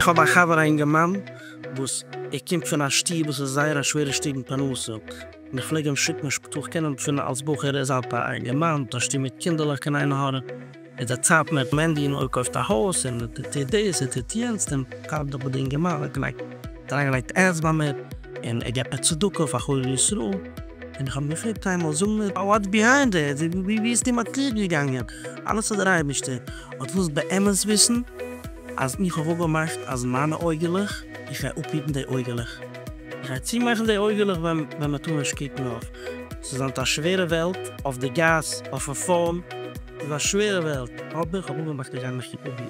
איך האב א חבר א אינגערמאן וואס ער קומט פון א שטוב וואס איז זייער א שווערע שטוב אין פרנסה, און איך פלעג אים שיקן אין שפיטאל, איך קען אים פון אלס בחור, ער איז היינט א אינגערמאן מיט א שטוב מיט קינדערלעך קיין עין הרע, ער דערציילט מיר מענדי און ער קויפט א הויז און ער טוט דאס ער טוט יענץ, און כאפט דאך ביי די אינגערמאן ער האט אריינגעלייגט ads ביי מיר, און ער געבט מיר צדקה פאר חולי ישראל, און איך האב אים געפרעגט איינמאל זאג מיר what's behind it, ווי ביסטו מצליח געגאנגען, אלעס האט דער אייבערשטער, אט ווילסט באמת וויסן אז איך האב אפגעמאכט אז מיינע אויגעלעך, איך גיי אפהיטן די אויגעלעך, איך גיי צומאכן די אויגעלעך ווען מען טאר נישט קוקן אויף, ס'איז היינט א שווערע וועלט, אויף די גאס, אויפן phone, ס'איז א שווערע וועלט, אבער איך האב אפגעמאכט איך גיי מיך אפהיטן,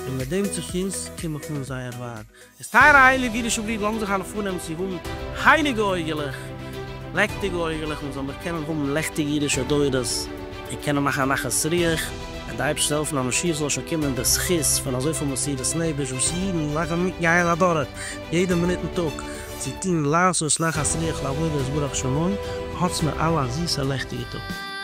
און מיט דעם זכות קום איך אן זייער ווייט. איז טייערע הייליגע אידישע ברידער לאמיר זיך אלע פארנעמען צו האבן הייליגע אויגעלעך, לעכטיגע אויגעלעך, און זאל מיר קענען האבן לעכטיגע אידישע דורות, און קענען מאכן א נחת רוח, און די אייבערשטער זאל העלפן אז משיח זאל שוין קומען די זכות פון אזויפיל מסירות נפש וואס אידן מאכן גייען אדורך יעדע מינוט אין טאג צו טון לעשות נחת רוח לעבודת יתברך שמו, האטס מיר אלע א זיסע לעכטיגע טאג.